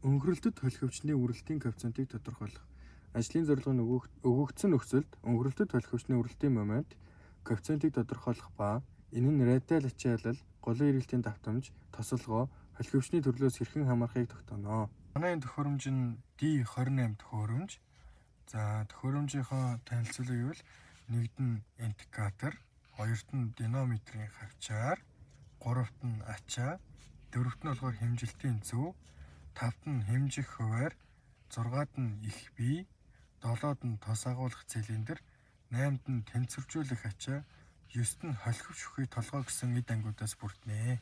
Өнхрөлтөд хөлхөвчний үрэлтийн коэффициентийг тодорхойлох. Ажлын зорилго нь өгөгдсөн нөхцөлд өнхрөлтөд хөлхөвчний үрэлтийн момент коэффициентийг тодорхойлох ба энэ нь радиал ачаалал, голын эргэлтийн давтамж, тосолгоо, хөлхөвчний төрлөөс хэрхэн хамаарахыг тогтооно. Манай энэ төхөөрөмж нь D28 төхөөрөмж. За, төхөөрөмжийнхөө танилцуулга гэвэл нэгд нь индикатор, хоёрт нь динамометрийн хавчаар, гуравт нь ачаа, дөрөвт нь болохоор хэмжилтийн зүү, тавт нь хэмжих хувиар, зургаад нь их бие, долоод нь тос агуулах цилиндр, наймд нь тэнцвэржүүлэх ачаа, ёст нь холхив шүхий толгой гэсэн эд ангиудаас бүрднэ.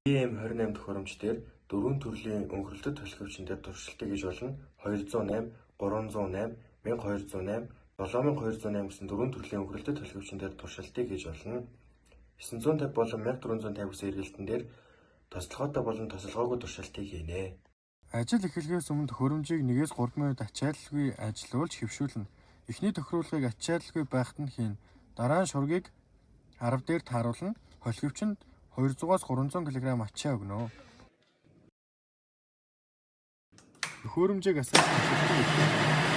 DM28 төхөөрөмж дээр дөрвөн төрлийн өнхрөлтөд хөлхөвчин дээр туршилтыг хийж болно. 208, 308, 1208, 7208 гэсэн дөрвөн төрлийн өнхрөлтөд хөлхөвчин дээр туршилтыг хийж болно. 950 болон 1450 гэсэн эргэлтэн дээр тослогоотой болон тосолгоогүй туршилтыг хийнэ. Ажил эхлэхээс өмнө төхөөрөмжийг 1-3 минут ачааллгүй ажилуулж хэвшүүлнэ. Эхний тохируулгыг ачааллгүй байхад нь хийнэ. Дараа нь шургийг 10 дээр тааруулна. Холхивчинд 200-аас 300 кг ачаа өгнө. Төхөөрөмжийг асааж туршилтыг эхлүүлнэ.